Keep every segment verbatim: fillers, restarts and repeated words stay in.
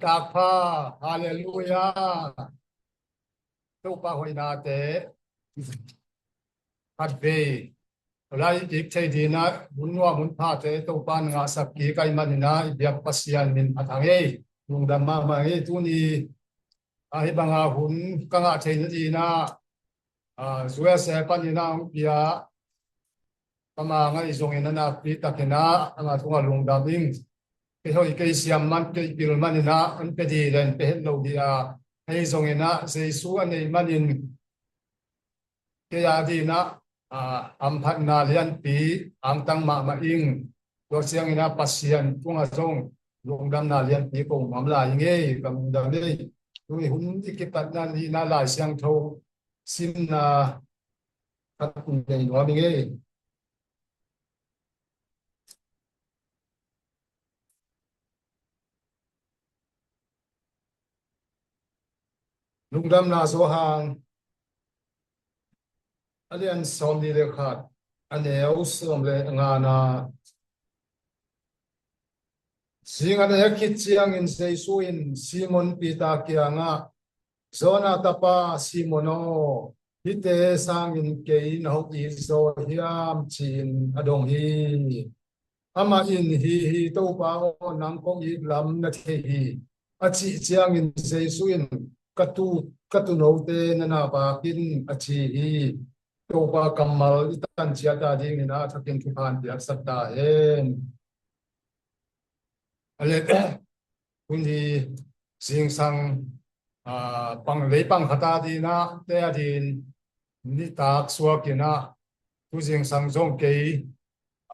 Takpha, halleluia. Topa hoihnate khatvei lai kik thei dinah hun nuam hun phate Topa in ngahsak kik ahih maninah i biak Pasian min a thang ei. Lungdam mahmah ei. Tuni a hih banga hun ka ngah theih nadinah a, U S A paninah hong pia. Ama ngaih zongin a nakpi takinah ama tungah lungdam ing. Kei hoih kei siam man kei pil maninah an pe dih len pe het lo dih a, hei zonginah Jesu a neih manin kei a dinah a, hamphatna lianpi angtang mahmah ing. Tua cianginah Pasian tungah zong lungdamna lianpi ko nuam lai ing ei, ka lungdam ei. Tui hun i kipatna dinah Lai Siangtho simna khat nei nuam ing ei. Lungdamna Johan a lian sawm nih le khat, a neu sawm le ngana. Zing a nek khit ciangin Jesu in Simon Peter kiangah, Jonah tapa Simon aw, hihte sangin kei na hong it zaw hiam? Ci-in a dong hi. Amah in, hi hi Topa aw, nang kong it lam na thei hi, a cih ciangin Jesu in, ka tu, ka tuunote na na vak in, a ci hi. Topa kammal i tan ciat a dingin a thakin thupha hong piaksak ta hen. A le, tuni zingsang, a, pang lei pang khat a dinah te a din nitak suakinah tu zingsang zong kei,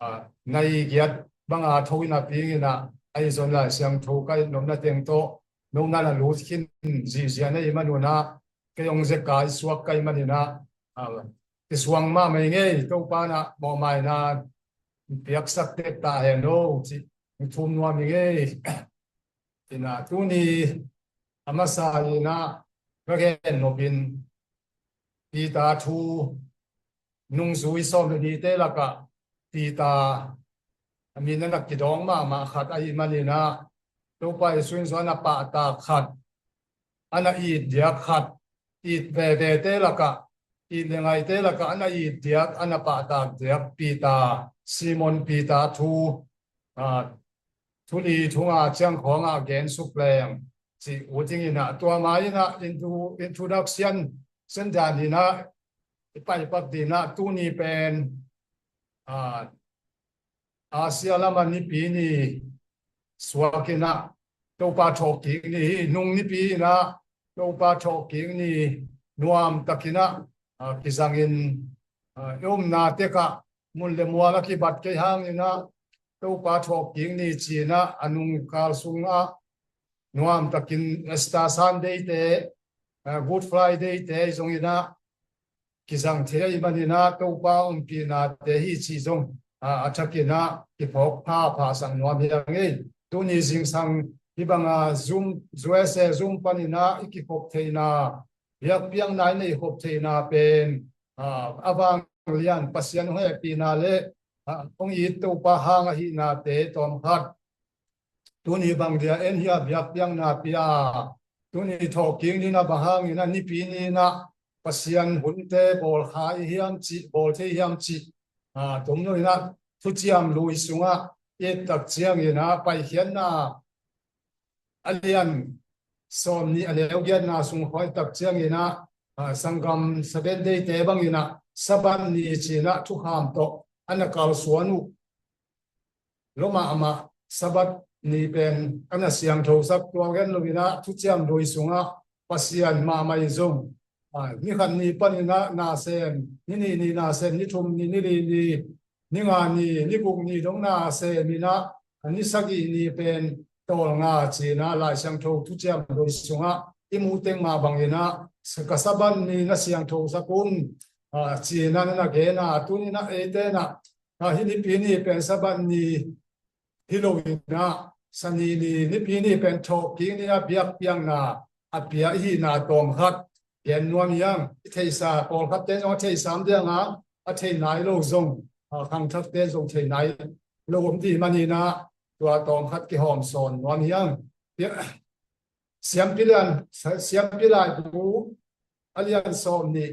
a, nai giat banga tho in a pinginah a i zon Lai Siangtho ka it nopna teng tawh nopna na lut khin zihziah na i manunah kei hong zekai suak ka i maninah, a, i suang mahmah ing ei. Topa inah mawhmaina piaksak tek ta hen aw, cih thum nuam ing ei. Inah tuni a masa inah ka gen nopin Peter thu nungzui sawm le nihte lakah Peter a min a na kidawng mahmah khat ahih maninah Topa Jesu in zong a na pahtak khat, a na it diak khat, it vevete lakah, it le ngaite lakah a na it diak, a na pahtak diak Peter, Simon Peter thu, a, thu li thu nga ciang khawngah gen suk leng cih uh dinginah tua ma inah intro-, introduction sendan inah i paipak dinah tuni pen, a, Asia lama nipi ni suakinah Topa thawhkik ni hi. Nung nipi inah Topa thawhkik ni nuam takinah, a, kizangin, a, i omna tekah mun le mual a kibat kei hanginah Topa thawhkik ni cinah a nungkal sungah nuam takin Easter Sunday te, a, Good Friday te i zonginah kizang thei ahih maninah Topa ompihnate hi cih zong, a, a thakinah kiphawk phaphah sak nuam hi a ngei. Tuni zingsang hih banga Zoom, U S A Zoom paninah i kikhop theihna, biakpiakna i neih khop theihna pen, a, a vanglian Pasian hong hehpihna le, a, hong it Topa hang ahihnate tawmkhat tuni bang dia en hi a biakpiakna pia. Tuni thawhkik ni inah bang hangin a nipi ni inah Pasian hunte bawl kha i hiam cih, bawl thei hiam cih, a, tumnu inah thuciam lui sungah i et tak ciangin a paikhiatna a lian sawm nih a neu giatna sung khawi tak ciangin a, a, sanggam Seventh Day te bangin a Sabbath ni cinah thukham tawh a na kalsuan uh. Lua mahmah Sabbath ni pen a na siangthosak tuak gen loinah thuciam lui sungah Pasian mahmah in zong, a, ni khat ni paninah na sem, ni nih ni na sem, ni thum ni, ni li ni, ni nga ni, ni guk ni dong na sem inah, a ni sagih ni pen tawlnga cinah Lai Siangtho thuciam lui sungah i muh teng mah banginah ka Sabbath ni na siangthosak un, a, cinah na na gen a, tuninah eite inah, a, hih nipi ni pen Sabbath ni hi loinah Sani ni, nipi ni pen thawhkik ni a biakpiakna a pia i hihna tawmkhat gen nuam hi hang. I theihsa pawlkhatte zong a theihsa om ding a, a thei nai lo zong, a, khangthakte zong thei nai lo om ding maninah tua tawmkhat kihawm sawn nuam hi hang. Pia-, Siampi lian, Siampi laibu a lian sawm nih,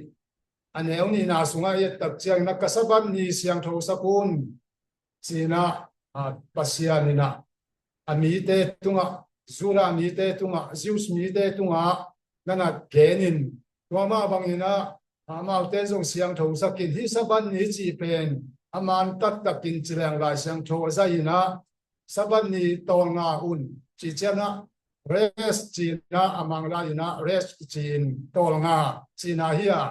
a neu nihna sungah i et tak ciangin ah, ka Sabbath ni siangtho sak un, ci-in ah, a, Pasian in ah, a mite tungah, Judah mite tungah, Jews mite tungah, na na gen in, tua mah bangin ah, amaute zong siangtho sak in, hih Sabbath ni cih pen, a man taktakin ci leng Lai Siangtho a zai in ah, Sabbath ni tawlnga un, ci ciangin ah, rest ci-in ah, a Manglai in ah, rest ci-in tawlnga, cihna hi a,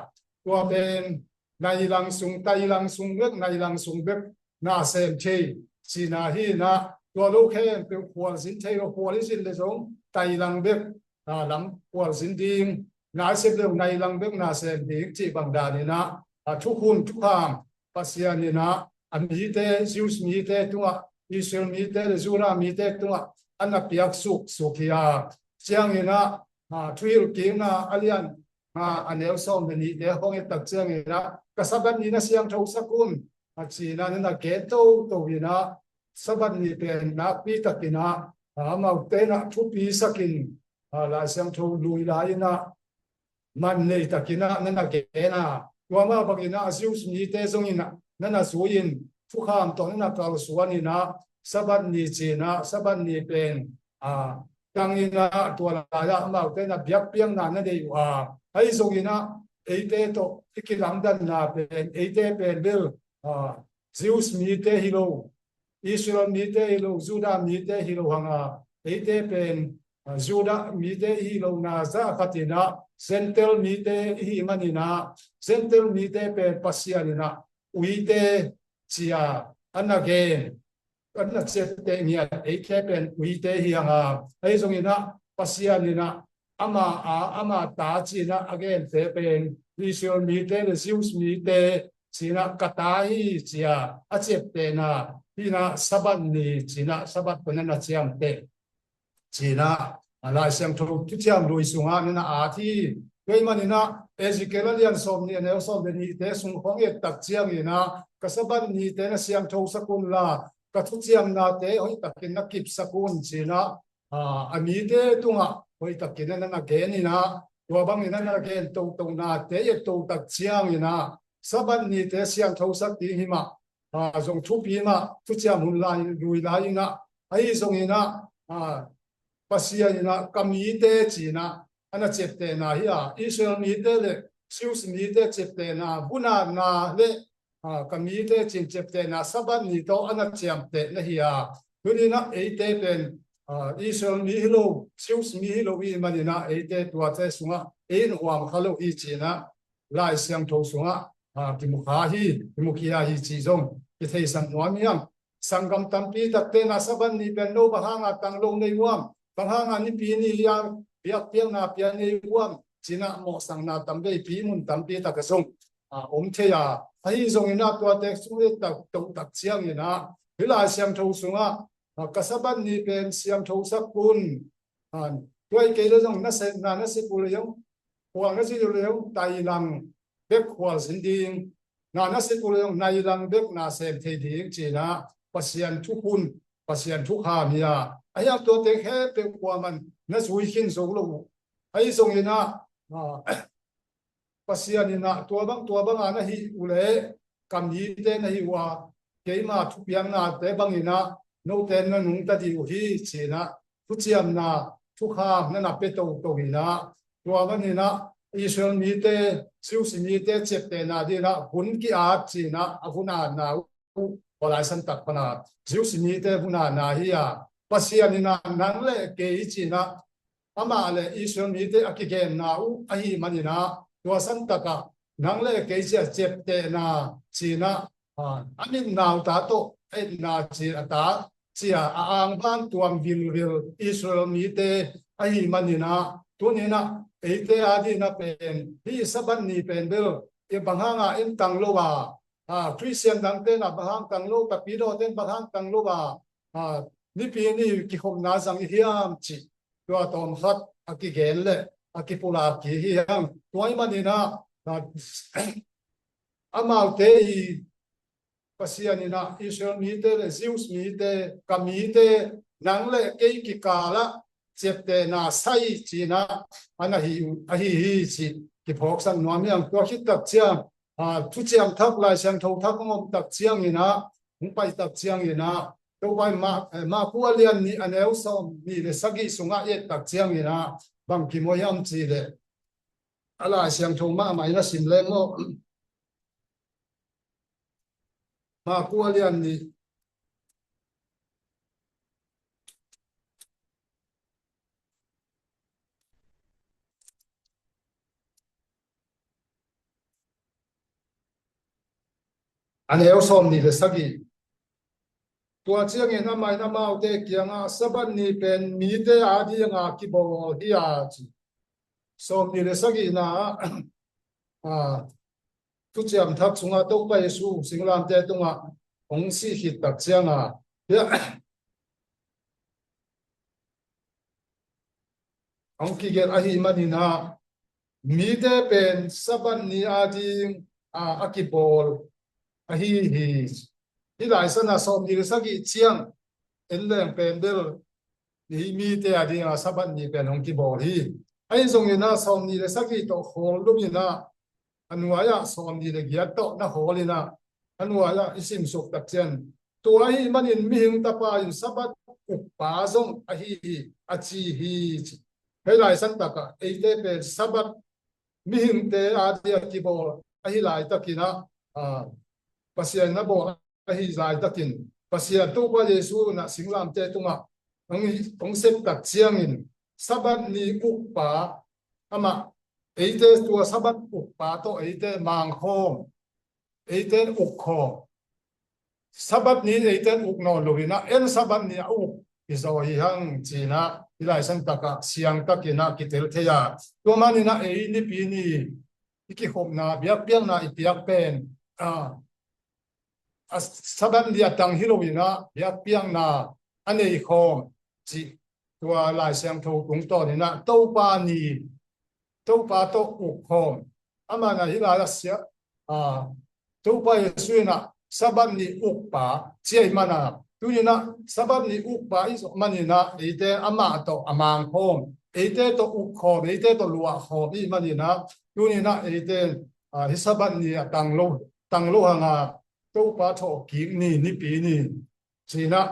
tua pen, nai lang sung, tai lang sung bek, nai lang sung bek, na sem thei, cihna hi in ah, tua lo khempeuh khualzin thei lo, khual i zin le zong, tai lang bek, a, lam khualzin ding, na sep lo, nai lang bek, na sem ding, cih bang dan in ah, a, thukhun, thukham, Pasian in ah, a mite, Jews mite tungah, Israel mite le Judah mite tungah, a na piak suksuk hi a, ciangin ah, a, Thuhilhkikna a lian, a, a neu sawm le nihte hong et tak ciangin ah, ka Sabbath ni na siangtho sak un, a, ci-in ah, na na gen toto in ah, Sabbath ni pen nakpi takin ah, a, amaute in ah thupi sak in, a, Lai Siangtho lui lai in ah, man nei takin ah na na gen a, tua mah bangin ah, Jews mite zongin ah, na na zui in, thukham tawh na na kalsuan in ah, Sabbath ni ci-in ah, Sabbath ni pen, a, tang in ah, tua lai-ah amaute in ah biakpiakna na nei uh a, ahi zongin ah, eite tawh i kilamdanna pen, eite pen bel, a, Jews mite hi lo, Israel mite hi lo, Judah mite hi lo hang a, eite pen, a, Judah mite i hi lohna zah khat in ah, Gentile mite i hih manin ah, Gentile mite pen Pasian in ah uite ci-a a na gen, a na ciapteh ngiat, eite pen uite hi hang a, ahi zongin ah Pasian in ah ama a, ama ta ci-in ah a gente pen Israel mite le Jews mite ci-in ah ka ta hi ci-a a ciaptehna hi in ah, Sabbath ni ci-in ah Sabbath pan a na ciamteh ci-in ah, a, Lai Siangtho Thuciam Lui sungah na na at hi. Tua ahih manin ah Ezekiel a lian sawm nih, a neu sawm le nihte sung hong et tak ciangin ah, ka Sabbath nite na siangtho sak un la, ka thuciamnate hoih takin na kipsak un, ci-in ah, a, a mite tungah hoih takin na na gen in ah, tua bangin na na gen totonate i et to tak ciangin ah, Sabbath nite siangtho sak ding hi mah, a, zong thupi mah, Thuciam Hun Lui lai in ah, ahi zongin ah, a, Pasian in ah ka mite ci-in ah a na ciaptehna hi a, Israel mite le Jews mite ciaptehna, vun-atna le, a, ka mite ci-in ciaptehna Sabbath ni tawh a na ciamteh na hi a, tuni-in ah eite pen, a, Israel mi hi lo, Jews mi hi lo i hih manin ah eite tuate sungah ei in huam kha lo hi, ci-in ah Lai Siangtho sungah, a, kimu kha hi, kimu khia hi cih zong kitheisak nuam hi hang. Sanggam tampi takte in ah Sabbath ni pen no bang hanga tang lo na hi uam, bang hanga Nipi ni hi a biakpiakna pia na hi uam, ci-in ah mawhsakna tam veipi, mun tampi tak ah zong, a, om thei a, ahi zongin ah tuate sung i et tak, to tak ciangin ah, hih Lai Siangtho sungah, a, ka Sabbath ni pen siangtho sak un, a, tua hi kei le zong na se, na na sep uh le zong, khual na zin uh le zong, tai lang bek khualzin ding, na na sep uh le zong nai lang bek na sem thei ding, ci-in ah Pasian thukhun, Pasian thukham hi a, ahi hang tuate khempeuh kuaman na zui khin zo lo uh. Ahi zongin ah, a, Pasian in ah tua bang, tua banga na hih uh leh ka mite na hi uh a, keima thupiaknate bangin ah note na nungta ding uh hi, ci-in ah thuciamna, thukham na na pia toto in ah, tua manin ah Israel mite, Jews mite ciaptehna dingin ah hun ki-at, ci-in ah a hun-atna uh, tua lai santak pan a Jews mite hun-atna hi a, Pasian in ah nang le kei ci-in ah amah le Israel mite a kigenna uh ahih manin ah, tua santak ah nang le kei ci-a ciaptehna, ci-in ah, a, a mit nau ta tawh a etna ci a ta, ci-a a angvan tuam vilvil Israel mite ahih manin ah, tuni-in ah eite a dingin ah pen hih Sabbath ni pen bel, e, bang hanga en tang lo a, a, Khristian dangte in ah bang hang tang lo, Tapidaw ten bang hang tang lo a, a, Nipi ni kikhopna zang i hiam cih, tua tawm khat a kigen le a kipulak kik hi hang. Tua ahih manin ah, a, amaute i Pasian in ah Israel mite le Jews mite, ka mite, nang le kei kikal ah ciaptehna sai cinah an ahi, ahi hi ci kiphawksak nuam hiang. Tua khit tak ciang, a, thuciam thak Lai Siangtho thak hong om tak ciangin ah, hong pai tak ciangin ah, Topa in Mah, eh, Mahku a lian nih a neu sawm nih le sagih sungah i et tak ciangin ah, bang kimu hiam cih leh, a Lai Siangtho mahmah in a sim leng maw. Mahku a lian nih a neu sawm nih le sagih. Tua ciangin amah in amaute kiangah, Sabbath ni pen mite adinga kibawl hi a ci. Sawm nih le sagihna ah, a, thuciam thak sungah Topa Jesu singlamteh tungah hong sih khit tak cianga, hiah hong kigelh ahih manin ah, mite pen Sabbath ni ading a, a kibawl ahi hi. Hih Lai Siangtho ah sawm nih le sagih ciang en leng pen bel hih mite adinga Sabbath ni pen hong kibawl hi. Ahi zongin ah sawm nih le sagih tawh khawl dongin ah, a nuai-ah sawm nih le giat tawh na khawl in ah, a nuai-ah i simsuk tak ciang, tua ahih manin mihing tapa in Sabbath ukpa zong ahi hi, a ci hi ci. Hei Lai Siangtho takah eite pen Sabbath mihingte adinga kibawl ahi laitakin ah, a, Pasian na bawl ahi laitakin, Pasian Topa Jesu in ah singlamteh tungah hong, hong sep tak ciangin, Sabbath ni ukpa amah, eite tua Sabbath ukpa tawh eite mangkhawm, eite ukkhawm. Sabbath ni eite uk nawn lo in ah, en Sabbath ni a uk i zaw hi hang ci in ah, hih Lai Siangtho takah siangtakin ah kitel thei a. Tua manin ah ei Nipi ni i kikhopna, biakpiakna i piak pen, a, a Sabbath ni a tang hi lo in ah, biakpiakna a nei khawm cih tua Lai Siangtho tungtawn in ah, Topa ni, Topa tawh uk khawm. Amah in ah hih lai a sia, a, Topa Jesu in ah Sabbath ni ukpa ci ahih manin ah, tuni in ah Sabbath ni ukpa i zawh manin ah, eite amah tawh a mangkhawm, eite tawh uk khawm, eite tawh luah khawm i hih manin ah, tuni in ah eite, a, hih Sabbath ni a tang lo, tang lo hang a, Topa thawhkik ni, Nipi ni ci in ah,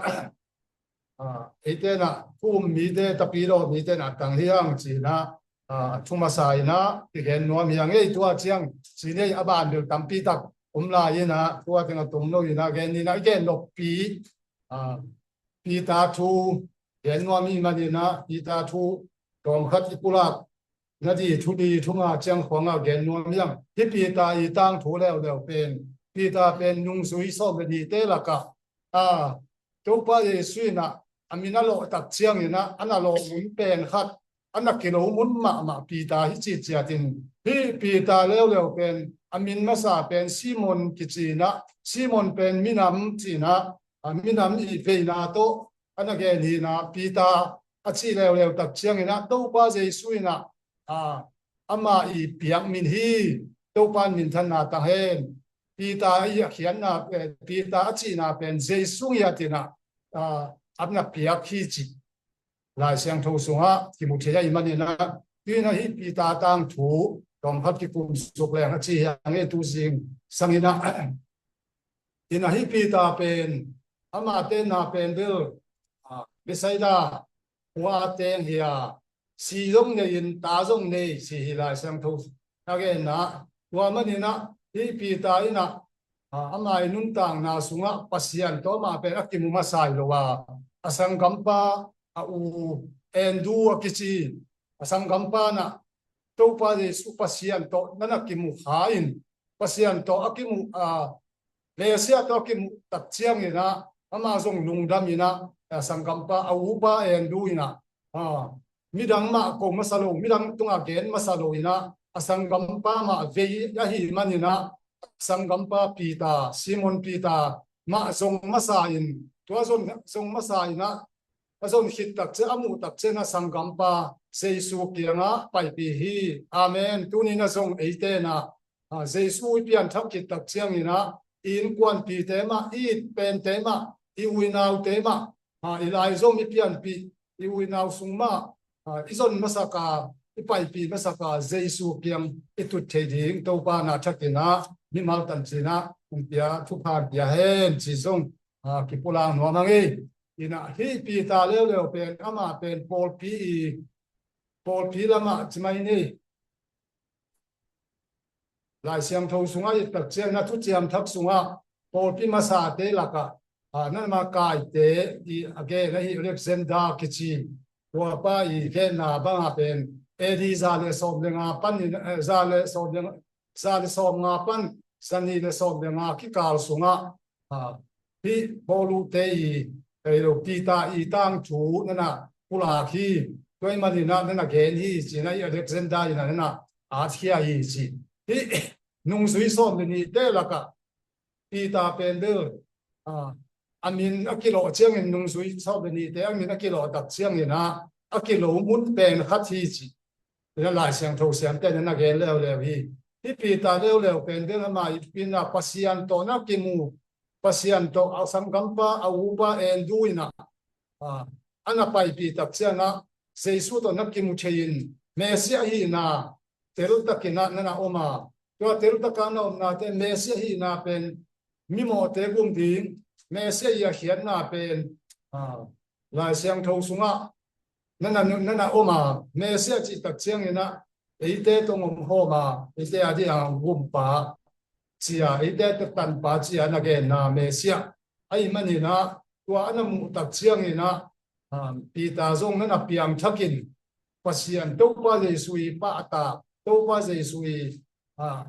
a, eite in ah thu um mite, tapidaw mite in ah tang hi hang ci in ah, a, thu masa in ah kigen nuam hi hang ei. Tua ciang ci ni, a ban bel tampi tak om lai in ah, tua teng a tom lo in ah, gen ni in ah i gen noppi, a, Peter thu gen nuam i hih manin ah, Peter thu tawmkhat i pulak na di, thu li thu nga ciang khuangah gen nuam hi hang. Hih Peter i tangthu leuleu pen, Peter pen nungzui sawm le nihte lakah, a, Topa Jesu in ah a min a lawh tak ciangin ah, a na lawh mun pen khat, a na kilo mun mahmah Peter hi cih ciatin, hih Peter leuleu pen a min masa pen Simon kici in ah, Simon pen minam ci in ah, a, minam i veina tawh a na gen hi in ah, Peter a cih leuleu tak ciangin ah, Topa Jesu in ah, a, amah i piak min hi, Topa in minthanna tang hen. Peter i a khiatna, eh, Peter a cihna pen Jesu ngiat in ah, a, a na piak hi cih Lai Siangtho sungah kimu thei ahih manin ah, tuni in ah hih Peter tangthu tawmkhat kikum suk leng a ci hi hang ei. Tu zing sangin ah, in ah hih Peter pen, amah tenna pen bel, a, Bethsaida khua a teng hi a, si zong nei in, ta zong nei ci hi Lai Siangtho a genna. Tua manin ah hih Peter in ah, a, amah i nuntakna sungah Pasian tawh amah pen a kimu masa hi lo a, a sanggampa, a u Andrew a kici, a sanggampa in ah, Topa Jesu Pasian tawh na na kimu kha in, Pasian tawh a kimu, a, Messiah tawh a kimuh tak ciangin ah, amah zong lungdam in ah, a, sanggampa, a upa Andrew in ah, a, midang mah ko masa lo, midang tungah gen masa lo in ah, a sanggampa mah vei ahih manin ah, sanggampa Peter, Simon Peter mah zong masa in, tua zong, zong masa in ah, a zon khit tak ciang, a muh tak ciang a sanggampa Jesu kiangah paipih hi. Amen. Tuni in ah zong eite in ah, a, Jesu i pianthak khit tak ciangin ah, i innkuanpihte mah, i it pente mah, i uinaute mah, a, i laizom i pianpih i u i nau sung mah, ah, i zon masak a, i paipih masak a, Jesu kiang i tut thei ding Topa na thakin ah mimal tancin ah hong pia, thupha pia hen ci zong, ah, kipulak nuam hang ei. Inah hih Peter leuleu pen, amah pen pawlpi i, pawlpi lamah ci mai ni. Lai Siangtho sungah i et tak ciangin ah Thuciam Thak sungah pawlpi masate lakah, ah, nanmah kaite i a gen ahi Alexander kici, tuapa i genna bangah pen A D za le sawm le nga panin, eh, za le sawm le nga, za le sawm nga pan za nih le sawm le nga kikal sungah, ah, hih Paulu te i, ei lo, Peter i tangthu nanah pulak hi. Tua ahih manin ah nanah gen hi ci-in ah i Alexander in ah nanah at khia hi ci. Hih nungzui sawm le nihte lakah Peter pen bel, ah, a min a kilawh ciangin, nungzui sawm le nihte a min a kilawh tak ciangin ah a kilo mun pen khat hi ci. Ina Lai Siangtho siamte nanah gen leuleu hi. Hih Peter leuleu pen bel amah i tupin ah Pasian tawh na kimu, Pasian tawh a sanggampa, a upa Andrew in ah, ah, a na paipih tak ciangah Jesu tawh na kimu thei-in Messiah ahihna teltak in ah nanah om a, tua teltak a na omnate Messiah ahihna pen mimawhte gum ding, Messiah i a khiatna pen, ah, Lai Siangtho sungah nanah, nanah om a, Messiah cih tak ciangin ah eite tawh om khawm a, eite a ding a gumpa ci-a, eite tawh tanpa ci-a na genna Messiah ahih manin ah tua a na muh tak ciangin ah, ah, Peter zong nanah piangthakin Pasian Topa Jesu i pahtak, Topa Jesu i, ah,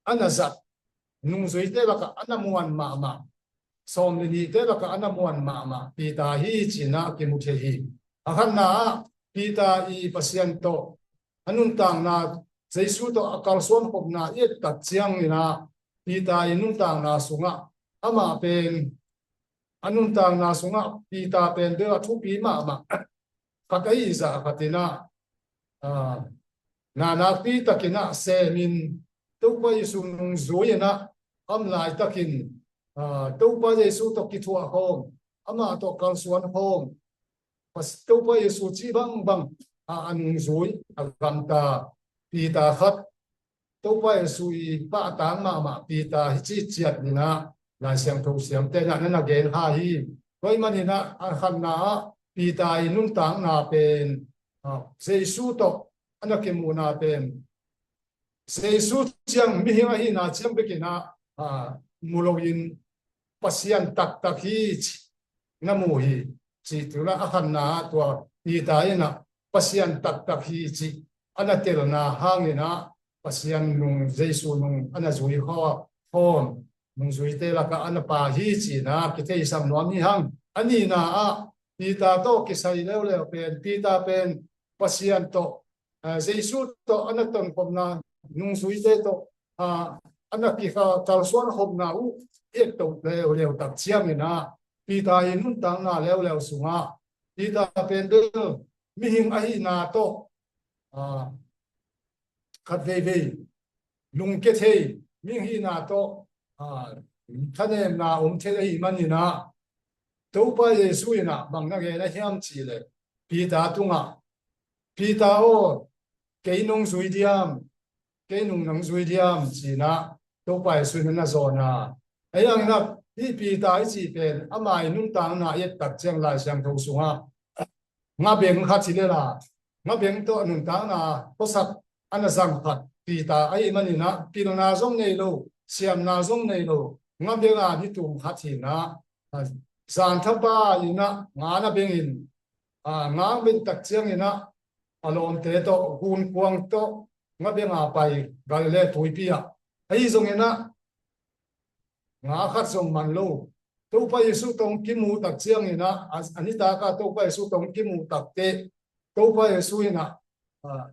a na zat nungzuite lakah a na muan mahmah, sawm le nihte lakah a na muan mahmah Peter hi ci-in ah kimu thei hi. A khatna ah Peter i Pasian tawh a nuntakna, Jesu tawh a kalsuan khopna i et tak ciangin ah Peter i nuntakna sungah amah pen, a nuntakna sungah Peter pen bel a thupi mahmah khat ahi zah khat in ah, ah, na nakpi takin ah semin Topa Jesu nungzui in ah a om laitakin, ah, Topa Jesu tawh kithuah khawm, amah tawh kalsuan khawm, Pas-, Topa Jesu cih bangbang a, a nungzui, a gamta Peter khat, Topa Jesu i pahtak mahmah Peter hi cih ciat in ah Lai Siangtho siamte in ah nanah gen kha hi. Tua ahih manin ah a khatna ah Peter i nuntakna pen, ah, Jesu tawh a na kimuhna pen, Jesu ciang mihing ahihna ciang bekin ah, ah, mu loin Pasian taktak hi ci na mu hi. Cih tu-in ah a khatna ah tua Peter in ah Pasian taktak hi ci a na telna hangin ah Pasian nung, Jesu nung a na zui khaw-, khawm, nungzuite lakah a na pha hi ci-in ah kitheisak nuam hi hang. A nihna ah Peter tawh kisai leuleu pen, Peter pen Pasian tawh, ah, Jesu tawh a na tonkhopna, nungzuite tawh, ah, a na kikha kalsuan khopna uh i et to leuleu tak ciangin ah Peter i nuntakna leuleu sungah Peter pen bel mihing ahihna tawh, ah, khat veivei lungkia thei, mihing ahihna tawh, ah, thanemna om thei ahih manin ah Topa Jesu in ah bang na gen a hiam cih leh Peter tungah, Peter aw, kei nong zui diam, kei nung nong zui diam ci-in ah Topa Jesu in ah na zawn a. Ahi hangin ah hih Peter i cih pen ama i nuntakna i et tak ciang Lai Siangtho sungah ngabeng khat hi lel a, ngabeng tawh a nuntakna khuasak a na zang khat Peter ahih manin ah pilna zong nei lo, siamna zong nei lo, ngabeng a nitum khat hi-in ah, ah, zan thapa in ah nga na bengin, ah, nga beng tak ciangin ah a lawmte tawh, gunkuang tawh ngabeng a pai Galilee tuipi ah. Ahi zongin ah nga khat zong man lo. Topa Jesu tawh kimu tak ciangin ah, a, a nitak a Topa Jesu tawh kimu tak teh Topa Jesu in ah, ah,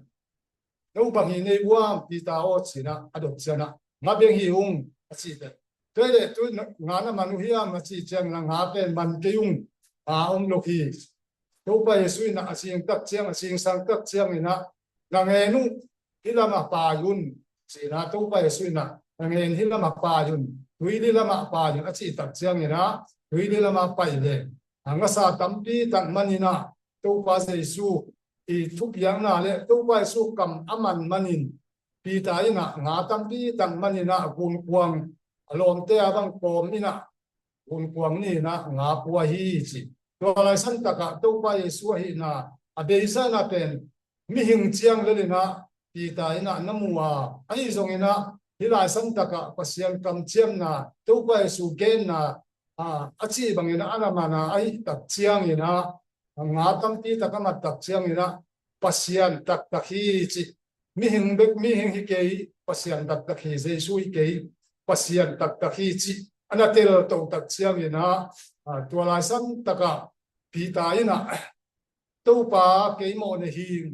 no bang hi nei uam Peter aw ci-in ah a dot ciangin ah, ngabeng hi ung a ci teh. Tua hi leh tu nga na man uh hiam a cih ciangin ah nga pen man kei ung, a om lo hi. Topa Jesu in ah a sing tak ciang, a singsang tak ciangin ah, na ngen uh hih lamah pai un ci-in ah Topa Jesu in ah, na ngen hih lamah pai un, tuili lamah pai un a cih tak ciangin ah tuili lamah pai leh, a ngasa tampi tak manin ah Topa Jesu i thupiakna le Topa Jesu kam a man manin Peter in ah nga tampi tak man in ah gunkuang a lawmte a bang kawm in ah gunkuang ni in ah nga pua hi ci. Tua laisan takah Topa Jesu ahihna a beisa in ah pen mihing ciang lel in ah Peter in ah na mu a, ahi zongin ah hih laisan takah Pasian kamciamna, Topa Jesu genna, a, a cih bangin ah a na man a, ahih tak ciangin ah nga tampi tak a mat tak ciangin ah Pasian taktak hi cih, mihing bek mihing hi kei, Pasian taktak hi, Jesu hi kei, Pasian taktak hi cih a na telto tak ciangin ah, a, tua laisan takah Peter in ah Topa, kei mawh na hi.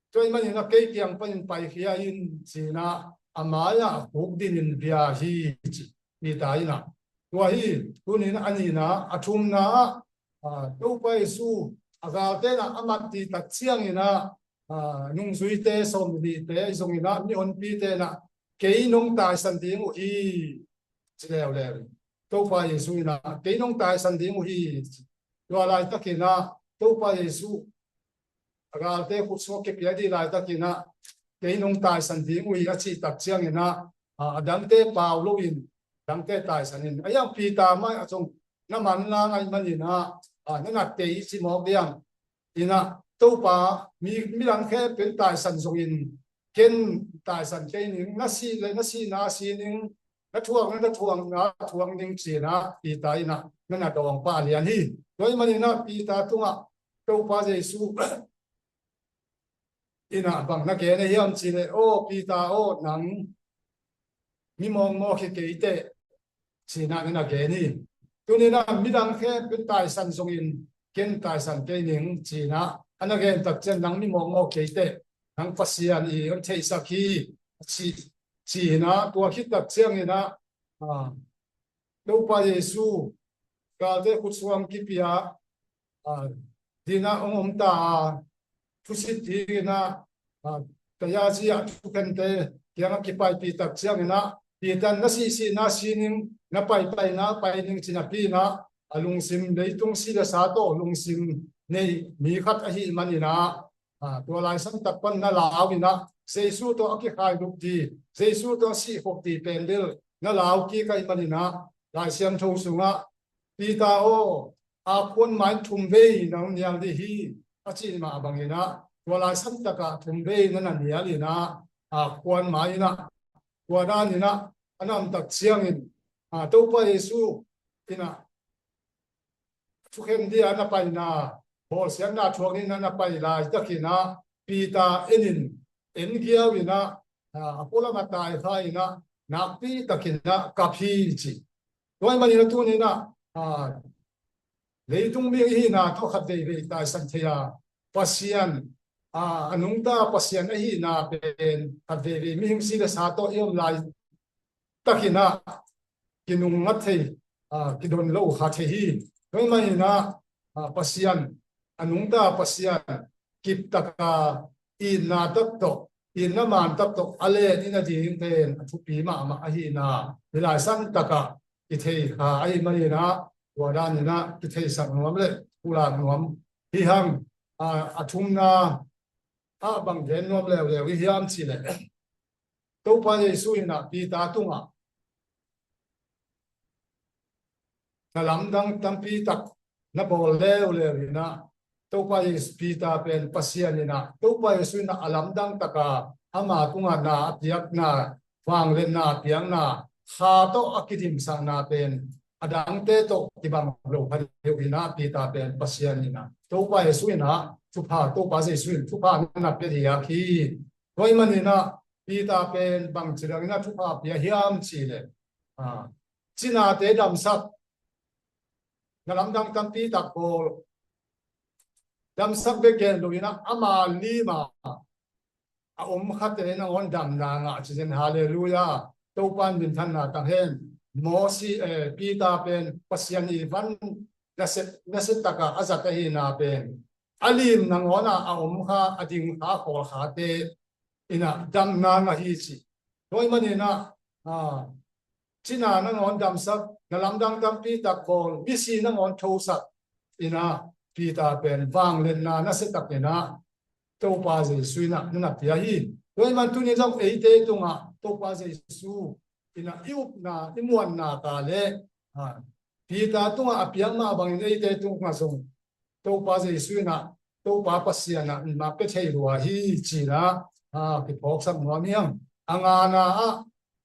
Tua ahih manin ah kei kiang panin paikhia in ci in ah a mai-ah huk dingin bia hi ci Peter in ah. Tua hi, tuni in ah a nihna, a thumna ah, a, Topa Jesu a galte in ah a mat tak ciangin ah, a, nungzuite sawmnihte zongin ah mihonpite in ah kei nong taisan ding uh hi ci leuleu. Topa Jesu in ah kei nong taisan ding uh hi. Tua laitakin ah Topa Jesu a galte khutsuak kipia dih laitakin ah kei nong taisan ding uh hi a cih tak ciangin ah, a, a dangte pau loin dangte taisan in, a yang Peter mai a cung na man la ngaih manin ah, a, na na tei ci mawk diam? In ah Topa, mi, midang khempeuh in taisan zongin ken taisan kei ning, na sih le na sihna si ning, na thuakna na thuakna thuak ning ci in ah Peter in ah na na dawng pah lian hi. Tua ahih manin ah Peter tungah Topa Jesu in ah bang na gen ahi hiam cih leh, aw Peter aw, nang mi mawkmawk hi kei teh ci in ah na na gen hi. Tuni in ah midang khempeuh in taisan zongin ken taisan kei ning ci in ah a na gen tak ciang, nang mi mawkmawk kei teh, nang Pasian i hong theihsak hi ci, ci in ah tua khit tak ciangin ah, a, Topa Jesu galte khutsuak kipia, a, ding ah hong om ta a, thusit ding in ah, a, tayazi ah thukhente kiangah kipaipih tak ciangin ah Peter in na sihsihna si ning, na paipaina pai ning ci napi in ah a lungsim, leitung si le sa tawh lungsim nei mi khat ahih manin ah, a, tua laisan tak pan na lau in ah Jesu tawh a kikhailup ding, Jesu tawh a sihkhop ding pen bel na lau kik ahih manin ah Lai Siangtho sungah Peter aw, a khuan mai thum vei nang nial ding hi a cih mah bangin ah tua laisan takah thum vei na na nial in ah, a, khuan mai in ah tua dan in ah a na om tak ciangin, a, Topa Jesu in ah thukhen ding a na paina, bawlsiatna thuak ding a na pai laitakin ah Peter en in, en giau in ah, a, a pualam ah taikha in ah nakpi takin ah kap hi ci. Tua ahih manin ah tuni in ah, a, leitung mi i hihna tawh khat veivei taisan thei a, Pasian, a, a nungta Pasian ahihna pen khat veivei mihing si le sa tawh i om laitakin ah kinungngat thei, a, kidon lo kha thei hi. Tua ahih manin ah, a, Pasian, a nungta Pasian kip taka itna tak tawh, itna man tak tawh a len in a ding pen a thupi mahmah ahihna hih laisan takah kithei kha ahih manin ah tua dan in ah kitheisak nuam le pulak nuam hi hang. A, a thumna ah bang gen nuam leuleu i hiam cih leh, Topa Jesu in ah Peter tungah na lamdang tampi tak na bawl leuleu in ah Topa Jesu, Peter pen Pasian in ah Topa Jesu in ah a lamdang taka ama tungah na a piakna, vangliatna a piakna, kha tawh a kidimsakna pen a dangte tawh kibang lo kha deuh in ah Peter pen Pasian in ah Topa Jesu in ah thupha, Topa Jesu in thupha na na pia diak hi. Tua ahih manin ah Peter pen bangci dangin ah thupha pia hiam cih leh, a, cinate damsak, na lamdang tampi tak bawl, damsak bek gen lo in ah ama lim a a om khate nangawn damna ngah ci zen. Halleluiah. Topa in minthanna tang hen. Mosi, eh, Peter pen Pasian i van nasia, nasia taka a zat ahihna pen a lim nangawn a a om kha, a ding kha, a khawl khate in ah damna ngah hi ci. Tua ahih manin ah, a, cina nangawn damsak, na lamdang tampi tak bawl, misi nangawn thosak in ah Peter pen vangliatna nasia takin ah Topa Jesu in ah na na pia hi. Tua ahih man tuni zong eite tungah Topa Jesu in ah i upna, i muanna ta leh, ah, Peter tungah a piak mah bangin eite tungah zong Topa Jesu in ah, Topa Pasian ah, in ah pia thei lua hi ci-in ah, ah, kiphawksak nuam hi hang. A ngana ah,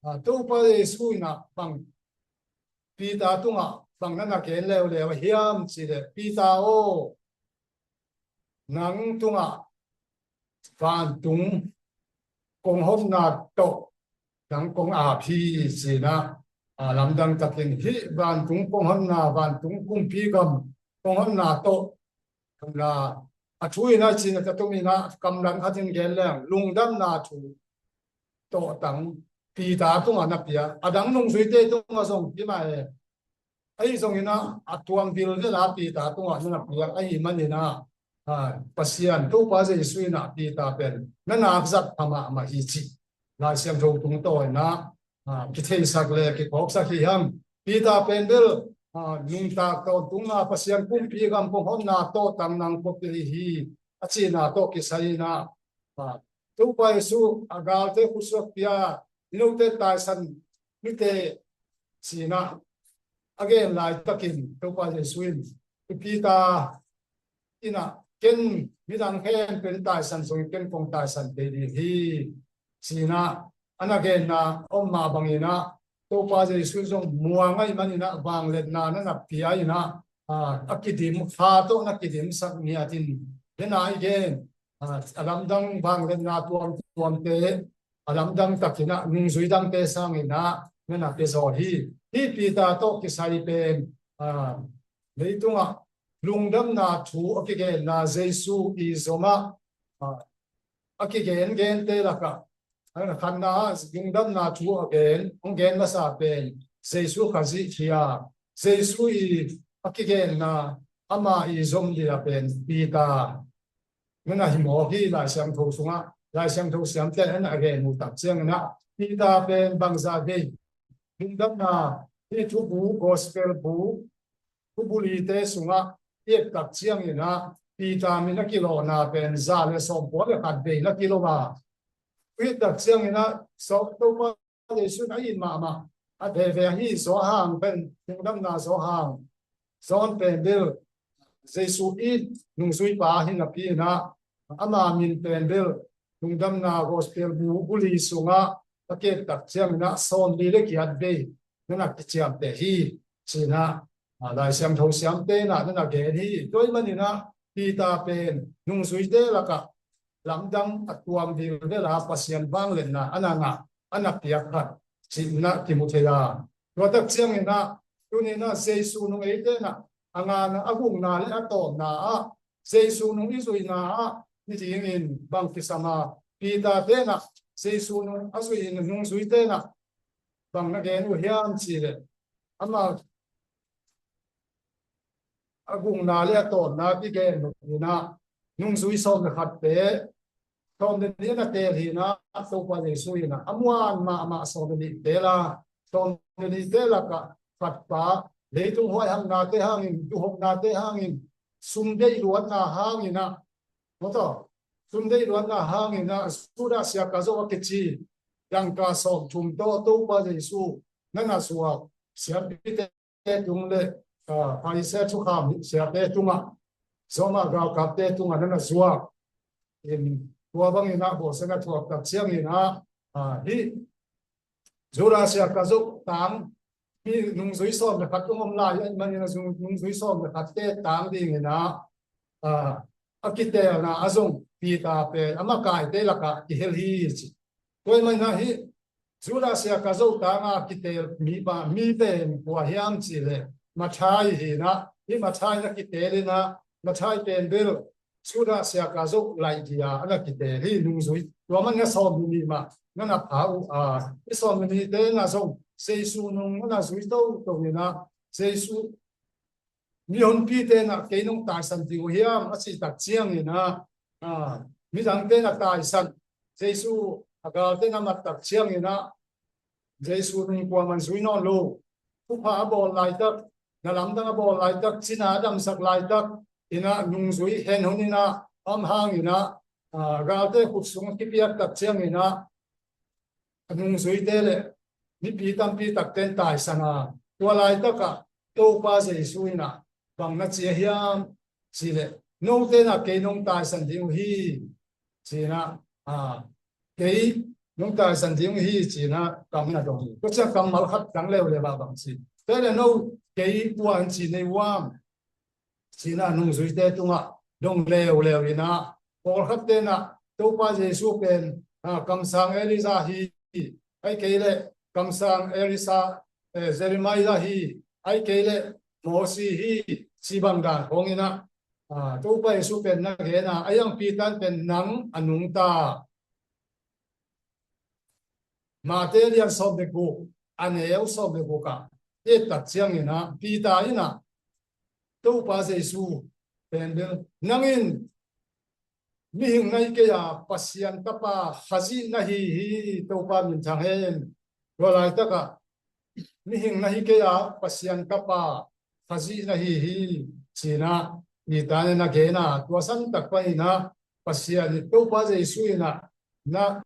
ah, Topa Jesu in ah bang Peter tungah bang na na gen leuleu hiam cih leh, Peter aw, nang tungah vantung kong honna tawh nang kong ap hi ci-in ah, ah, lamdang takin hih vantung kong honna, vantung kumpi gam kong honna tawh, na, a thu in ah ci-in ah, tua tum in ah kamdang khatin gen leng, lungdamna thu tawhtang Peter tungah na pia. A dang nungzuite tungah zong hi mah e. Ahi zongin ah a tuam vilvel a Peter tungah na na pia ahih manin ah, ah, Pasian Topa Jesu in ah Peter pen na nak zat pha mahmah hi cih Lai Siangtho tungtawn in ah, ah, kitheisak le kiphawksak hi hang. Peter pen bel, ah, nuntak tawntung a Pasian kumpi gam kong honna tawhtang nang kong pia hi a cihna tawh kisai in ah, ah, Topa Jesu a galte khutsuak pia, i note taisan nite ci-in ah a gen laitakin Topa Jesu in, i Peter in ah ken midang khempeuh in taisan zongin ken kong taisan kei ding hi ci-in ah a na genna om mah bangin ah Topa Jesu zong muang ahih manin ah vangliatna na na pia in ah, ah, a kidim, kha tawh na kidimsak ngiat in, hi-in ah i gen, ah, a lamdang vangliatna tuamtuamte, a lamdang takin ah nungzui dangte sangin ah na na pia zaw hi. Hih Peter tawh kisai pen, ah, leitungah lungdamna thu a kigenna Jesu i zom ah, ah, a kigengente lakah, a khatna ah lungdamna thu a gen, hong gen masa pen Jesu Khazih hi a, Jesu i a kigenna, ama i zom ding a pen Peter na na hi mawk hi. Lai Siangtho sungah, Lai Siangtho siamte na na gen uh tak ciangin ah Peter pen bangzah vei lungdamna, hih thubu, gospel bu, thubu lite sungah i et tak ciangin ah Peter min a kilawhna pen za le sawmkua le khat vei na kilawh a, i et tak ciangin ah Topa Jesu in a it mahmah a veve ahi Johan pen, lungdamna Johan, John pen bel Jesu it nungzuipa hi napi in ah, ama min pen bel lungdamna gospel bu, bu li sungah a ki et tak ciangin ah sawmli le giat vei na na kiciamteh hi ci-in ah, ah, Lai Siangtho siamte na na na gen hi. Tua ahih manin ah Peter pen nungzuite lakah lamdang a tuam vilvel a Pasian vangliatna a na ngah, a na piak khat cih na kimu thei a. Tua tak ciangin ah, tuni in ah Jesu nung eite in ah a ngana, a gukna le a tawpna ah, Jesu nung i zuihna ah hi dingin bang kisam a, Peter te in ah Jesu nung a zui in, nungzuite in ah bang na gen uh hiam cih leh, ama a gukna le a tawpna kigen nop in ah, nungzui sawm le khatte, sawm le nih na teel hi in ah, Topa Jesu in ah a muan mahmah sawm le nihte la, sawm le nihte lakah khatpa, leitung huaihamnate hangin, duhhopnate hangin, sum deih luatna hangin ah, maw taw, sum deih luatna hangin ah Judas Iskariot a kici, dangka sawmthum tawh Topa Jesu na na zuak, siampite tung le, ah, Pharisee thukham siate tungah, Roma galkapte tungah na na zuak. In, tua bangin ah bawlsiatna thuak tak ciangin ah, ah, hih Judas Iskariot tang, hih nungzui sawm le khat tung om lai ahih manin ah, nungzui sawm le khatte tang dingin ah, ah, a kiteelna ah zong Peter pen a makaite lakah kihel hi ci. Tua ahih manin ah hih Judas Iskariot tanga kiteel mi pa, mi pen kua hiam cih leh Matthai hi in ah, hih Matthai na kiteel in ah, Matthai pen bel Judas Iskariot laih dia a na kiteel hi, nungzui. Tua manin ah sawm le nih mah na na pha uh a, hih sawm le nihte in ah zong Jesu nung na na zui toto in ah, Jesu, mihonpite in ah kei nong taisan ding uh hiam a cih tak ciangin ah, ah, midangte in ah taisan, Jesu a galte in ah mat tak ciangin ah, Jesu nung kuaman zui nawn lo. Thupha a bawl laitak, na lamdang a bawl laitak, cina a damsak laitak, inah nungzui hen hun inah om hang inah, ah, galte khut sung kipiak tak ciang inah a nungzuite le mipi tampi takten taisan a, tua laitakah Topa Jesu inah bang na ci a hiam cih leh, note inah kei nong taisan ding uh hi, ci inah, ah, kei nong taisan ding uh hi, ci inah kam na dong hi. Tua ciang kammal khat dang leuleu ah bang ci, te le no kei tua in ci nei uam, ci inah nungzuite tungah dong leuleu inah, pawlkhatte inah Topa Jesu pen, ah, kamsang Elijah hi, ahih kei leh kamsang Elisha, eh, Jeremiah hi, ahih kei leh Mosi hi, ci bang dan khawng inah, ah, Topa Jesu pen na gen a, a iang Peter pen nang a nungta. Mate lian sawm le guk, a neu sawm le guk ah i et tak ciang inah Peter inah Topa Jesu pen bel, nang in mihing na hi kei a, Pasian Tapa Khazih na hi hi, Topa minthang hen. Tua laitakah mihing na hi kei a, Pasian Tapa Khazih na hi hi, ci inah Peter in na gen a, tua san tak pan inah Pasian in, Topa Jesu inah na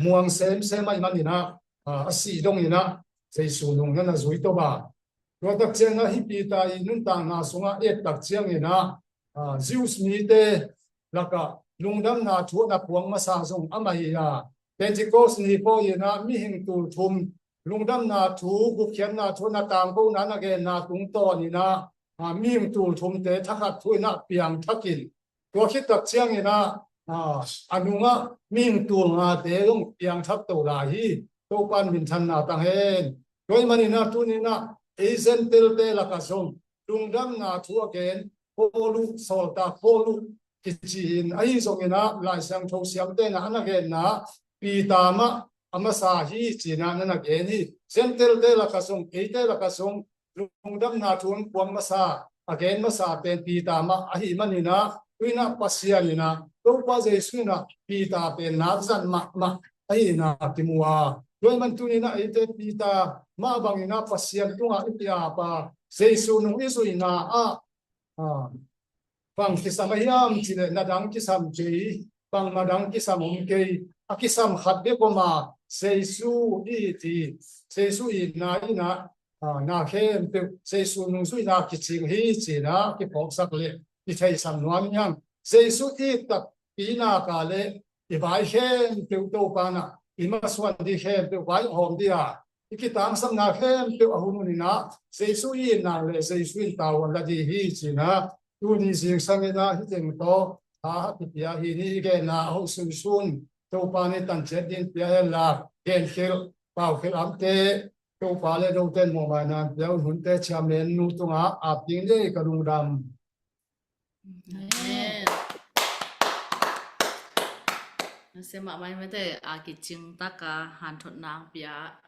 muang semsem ahih man inah, ah, a sih dong inah Jesu nung na na zui to ba. Tua tak ciang inah hih Peter i nuntakna sungah i et tak ciang inah, ah, Jews mite lakah lungdamna thu a na puang masa zong amah hi a, Pentecost ni pawl inah mihing tul thum, lungdamna thu, gupkhiatna thu a na tangkona na genna tungtawn inah, ah, mihing tul thumte thakhat thu inah piangthak in, tua khit tak ciang inah, ah, a nungah mihing tul ngate zong piangthak to lai hi. Topa in minthanna tang hen. Tua ahih man inah tuni inah ei Gentile-te lakah zong lungdamna thu a gen Paul uh, sawltak Paul uh kici in, ahi zong inah Lai Siangtho siamte inah a na genna Peter mah a masa hi, ci inah na na gen hi. Gentile-te lakah zong, eite lakah zong lungdamna thu a puang masa, a gen masa pen Peter mah ahih man inah, tu inah Pasian inah, Topa Jesu inah Peter pen nak zat mahmah ahih inah kimu a. Tua ahih man tuni inah eite Peter mah bang inah Pasian tungah i kiap a, Jesu nung i zuihna ah, ah, bang kisam a hiam cih leh na dang kisam kei, bangmah dang kisam om kei, a kisam khat bek om a, Jesu i it hi. Jesu itna inah, ah, na khempeuh Jesu nungzuihna kicing hi, ci inah kiphawksak leh i theihsak nuam hi hang. Jesu i it takpi nak leh i vai khempeuh Topa inah i masuan ding khempeuh vai hawm ding a, i kitangsapna khempeuh a hun hun inah Jesu i itna le Jesu in tavuan la ding hi, ci inah tuni zingsang inah hih teng tawh a kipia hi. Ni i genna a hoh sunsun Topa in i tanciat ding pia hen la, genkhelh, paukhelh amte, Topa le note in mawhmaina pia un, hunte chairman nu tungah ap ding ni, ka lungdam. Amen. Nasiam mahmah hi mate, a kicing taka hanthotna pia